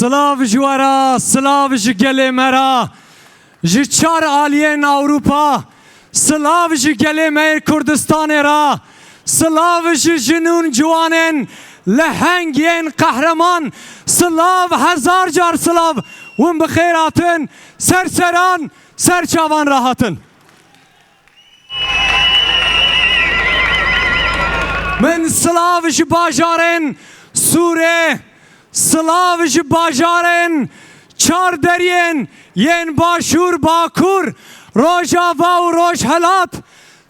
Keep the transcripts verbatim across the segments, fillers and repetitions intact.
Silav ji we re, silav ji gelê me re, ji çar aliyên Ewropa, silav ji gelê me yê Kurdistanê re, silav ji jin û ciwanên leheng yên qehreman, silav, hezar car silav, hûn bi xêr hatin, ser seran, ser çavan re hatin. Min silav ji bajarên Sûrê, silav ji bajarên çar deriyên yên Başûr, Bakur, Rojava û Rojhelat,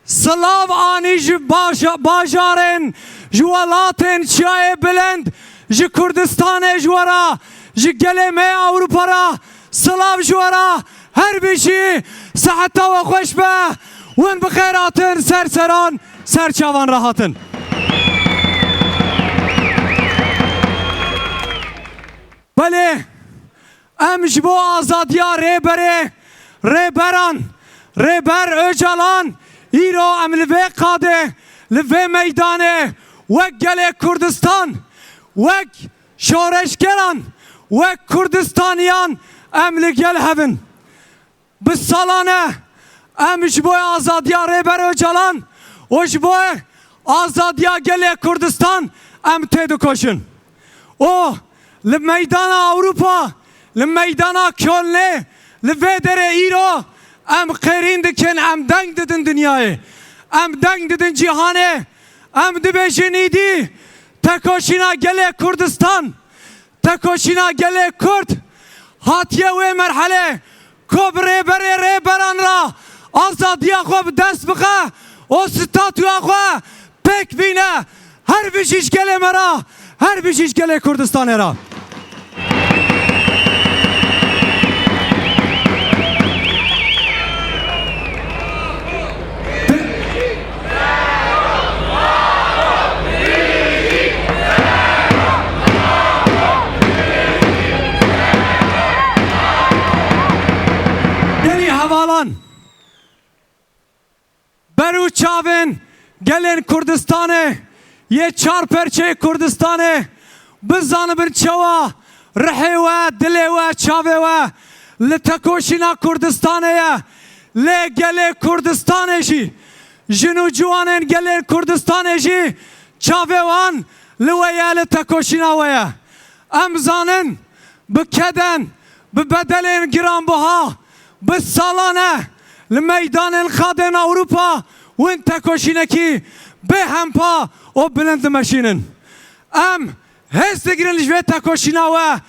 silav anî ji baja-, bajarên, ji welatên Çiyayê Bilind, ji Kurdistanê ji we re, ji gelê me yê Ewropa re, silav ji we re, her bijî, seheta we xweş be, hûn bi xêr hatin, ser seran, ser çavan re hatin. Belê, em ji bo azadiya rêberê, rêberan, Rêber Ocalan, îro em li vê qadê, li vê meydanê, wek gelê Kurdistan, wek şoreşgeran, wek Kurdistaniyan em li gel hev in. Bi salan e em ji bo azadiya Rêber Ocalan û ji bo azadiya gelê Kurdistan em têdikoşin. Û li meydana Ewropa, li meydana Kölnê, li vê derê îro em qêrîn dikin, em deng didin dinyayê, em deng didin cîhanê, em dibêjin îdî tekoşîna gelê Kurdistan, tekoşîna gelê Kurd hatiye wê merhelê ku bi rêberê rêberan re azadiya xwe bi dest bixe û statûya xwe pêk bîne. Her bijî ji gelê me re, her bijî ji gelê Kurdistanê re. Gelî hevalan, ber û çavên gelên Kurdistanê, yê çar perçeyê Kurdistanê, bizanibin çawa rihê we, dilê we, çavê we li tekoşîna Kurdistanê ye. Lê gelê Kurdistanê jî, jin û ciwanên gelên Kurdistanê jî çavê wan li we ye, li tekoşîna we ye. Em zanin, bi keden, bi bedelên giranbiha, bi salan e li meydanên xadên Ewropa hûn tekoşînekî bêhempa û bilind dimeşînin. Em hêz digirin ji vê tekoşîna we,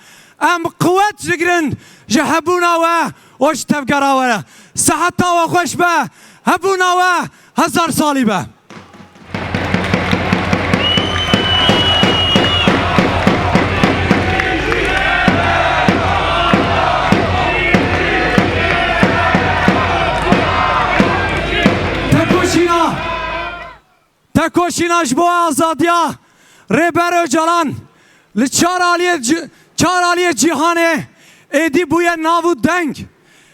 em quwet digirin ji hebûna we û ji tevgera we re. Seheta we xweş be, hebûna we hezar salî be. Tekoşîna, tekoşîna ji bo azadiya Rêber Ocalan li çar aliyê ci-, çar aliyê cîhanê êdî bûye nav û deng.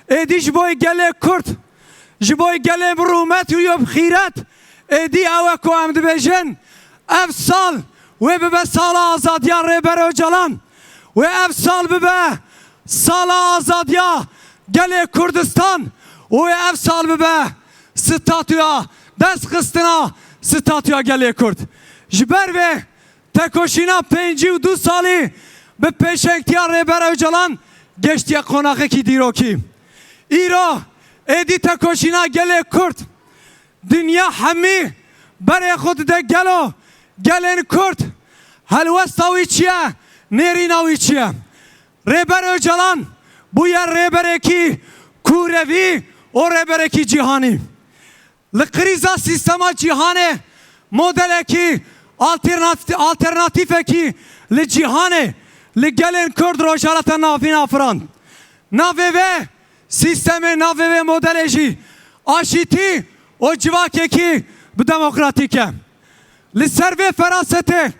Êdî ji bo gelê Kurd, ji bo gelê bi rûmet û yê bi xîret, êdî ew e ku em dibêjin, ev sal wê bibe sala azadiya Rêber Ocalan, wê ev sal bibe sala azadiya gelê Kurdistan û wê ev sal bibe statûya, destxistina statûya gelê Kurd. Ji ber vê tekoşîna pêncî û du salî bi pêşengtiya Rêber Ocalan geştiye qonaxekî dîrokî. Îro êdî tekoşîna gelê Kurd, dinya hemî berê xwe dide gelo gelên Kurd, helwesta wî çi ye, nêrîna wî çi ye? Rêber Ocalan bûye rêberekî kûrevî û rêberekî cîhanî. Li krîza sîstema cîhanê modelekî alternat-, alternatîfekî li cîhanê, li gelên Kurd Rojhilata Navîn afirand. Navê vê sîstemê, navê vê modelê jî aşîtî û civakekî bi demokratîk e. Li ser vê ferasetê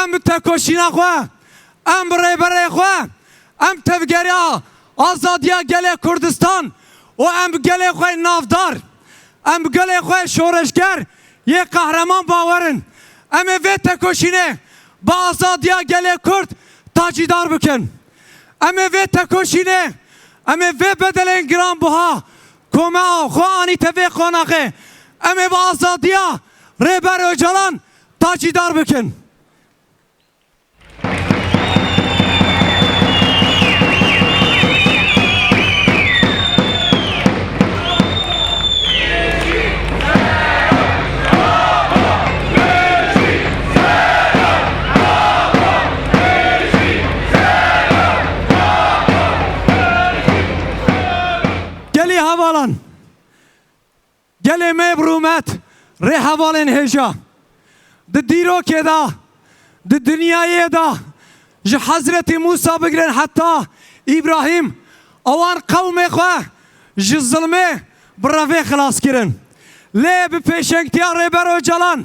em bi tekoşîna xwe, em bi rêberê xwe, em tevgera azadiya gelê Kurdistan û em bi gelê xwe navdar, em bi gelê xwe şoreşger yê qehreman bawer in. Em ê vê tekoşînê bi azadiya gelê Kurd tacîdar bikin. Em ê vê tekoşînê, em ê vê bedelên giranbuha ku me xwe anîte vê qonaxê, em ê bi azadiya Rêber Ocalan tacîdar bikin. Gelî hevalan, gelê me bi rûmet, rêhevalên hêja. Di dîrokê de, di dinyayê de, ji Hezretî Mûsa bigirin heta Îbrahîm, ewan qewmê xwe ji zilmê bi revê xilas kirin. Lê bi pêşengtiya Rêber Ocalan,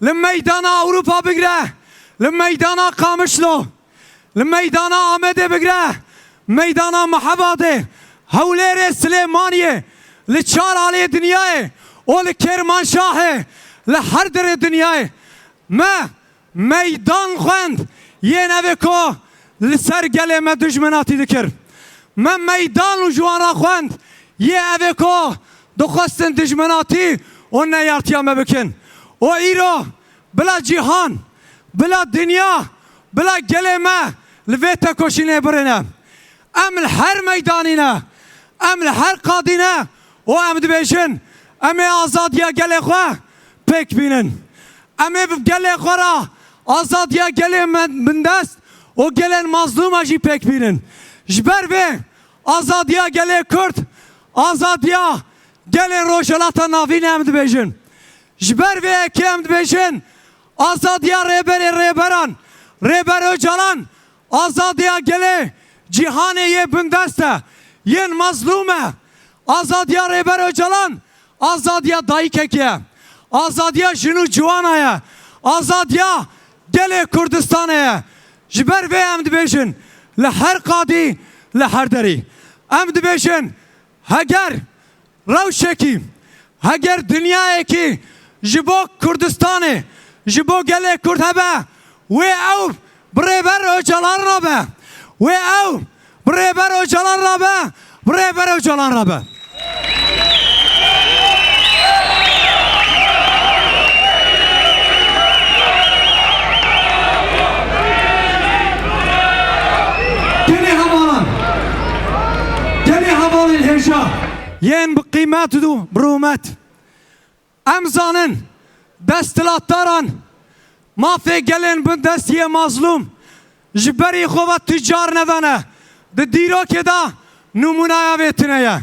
li meydana Ewropa bigire, li meydana Qamişlo, li meydana Amedê bigire, meydana Mehabadê, Hewlêrê, Silêmaniyê, li çar aliyê dinyayê û li Kêrmanşahê, li her derê dinyayê me meydan xwend yên evê ku li ser gelê me dijminatî dikir. Me meydan û ji wan re xwend yê evê ku dixwestin dijminatî û neyartiya me bikin. Û îro bila cîhan, bila dinya, bila gelê me li vê tekoşînê birêne. Em li her meydanî ne, em li her qadî ne û em dibêjin, em ê azadiya gelê xwe pêk bînin. Em ê bi gelê xwe re azadiya gelê me-, bindest û gelên mazlûma jî pêk bînin. Ji ber vê azadiya gelê Kurd, azadiya gelê Rojhilata Navîn e, em dibêjin. Ji ber vê yekê em dibêjin, azadiya Rêberê Rêberan, Rêber Ocalan, azadiya gelê cîhanê yê bindest e, yên mezlûm e. Azadiya Rêber Ocalan, azadiya dayikekê ye. Azadiya jin û ciwana ye. Azadiya gelê Kurdistanê ye. Ji ber vê em dibêjin, li her qadî, li her derî. Em dibêjin, heger rewşekî, heger dinyayekî ji bo Kurdistanê, ji bo gelê Kurd hebe, wê ew bi Rêber Ocalan re be. Wê ew bi Rêber Ocalan re be, bi Rêber Ocalan re be. Gelê hevalan, gelê hevalên hêja, yên bi qîmet û bi rûmet. Em zanin, desthilatdaran mafê gelên bindest yê mazlûm ji berî xwe ve tu car nedane. Di dîrokê de nimûnaya vê tune ye.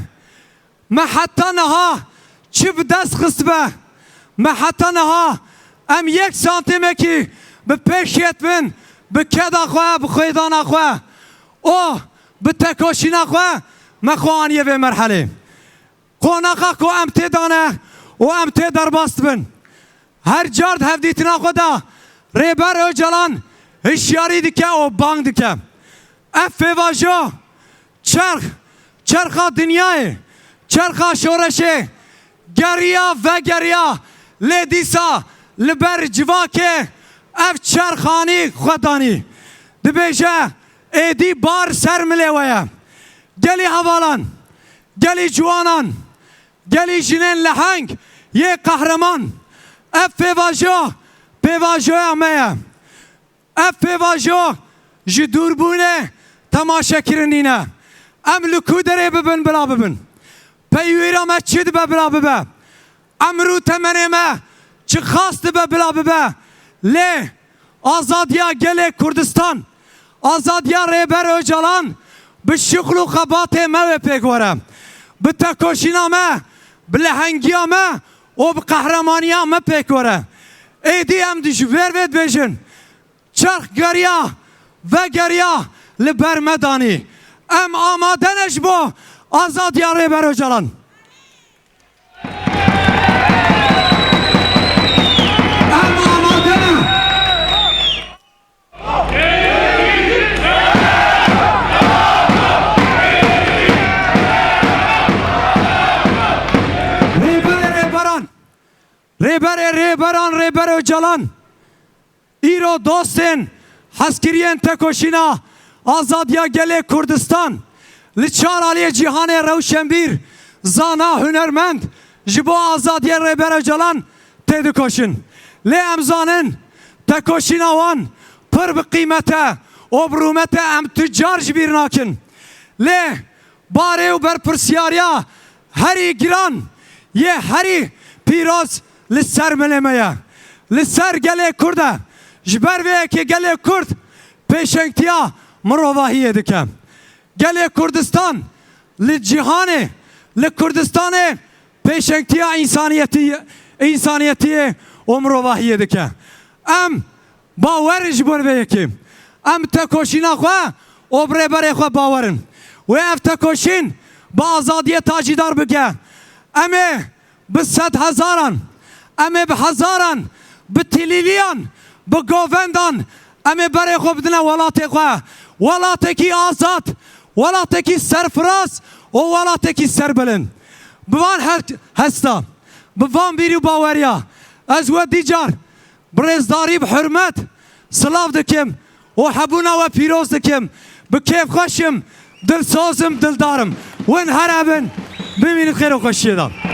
Me heta niha çi bi dest xistbe? Me heta niha em yek santîmekî bi pêş yetibin, bi keda xwe, bi xwêdana xwe û bi tekoşîna xwe me xwe aniye vê merhelê. Qonaxa ku em tê de ne û em tê derbas dibin. Her car di hevdîtina xwe de Rêber Ocalan hişyarî dike û bang dike. Ev pêvajo çerx, çerxa dinyayê, çerxa şoreşê geriya vegeriya, lê dîsa li ber civakê ev çerx anî xwe danî. Dibêje, êdî bar ser milê we ye. Gelî hevalan, gelî ciwanan, gelî jinên leheng yê qehreman, ev pêvajo, pêvajoya me ye. Ev pêvajo ji dûrbûnê temaşekirinî ne. Em li ku derê bibin bila bibin. Peywîra me çi dibe bila bibe. Emir û temenê me çi xas dibe bila bibe. Lê azadiya gelê Kurdistan, azadiya Rêber Ocalan bi şixul û xebatê me wê pêk were. Bi tekoşîna me, bi lehengiya me û bi qehremaniya me pêk were. Êdî em di ji vêr vê dibêjin. Çerx geriya, vegeriya, li ber me danî. Em amade ne ji bo azadiya Rêber Ocalan. Em amade ne. Rêberê rêberan, Rêberê rêberan, Rêber Ocalan. Îro dostên hezkiriyên tekoşîna Azadiya gelê Kurdistan li çar aliyê cîhanê rewşenbîr, zana, hunermend ji bo azadiyê Rêber Ocalan têdikoşin. Lê em zanin tekoşîna wan pir bi qîmet e û bi rûmet e, em tu car ji bîr nakin. Lê barê û berpirsiyariya herî giran yê herî pîroz li ser milê me ye. Li ser gelê Kurd e. Ji ber vê yekê gelê Kurd pêşengtiya mirovahiyê dike. Gelê Kurdistan li cîhanê, li Kurdistanê pêşengtiya însaniyetî, însaniyetiyê û mirovahiyê dike. Em bawer in ji bo vê yekê. Em tekoşîna xwe û bi rêberê xwe bawer in. Wê ev tekoşîn bi azadiyê tacîdar bike. Em ê bi sedhezaran, em ê bi hezaran, bi tilîliyan, bi govendan, em ê berê xwe bidine welatê xwe. Welatekî azad, welatekî serfiraz û welatekî serbilind. Bi van her hesta, bi van bîr û baweriya, ez we dîcar bi rêzdarî, bi hurmet silav dikim û hebûna we pîroz dikim. Bi kêfxweş im, dilsoz im, dildar im. Win here bin, bimînin xêr û xweşiyê de.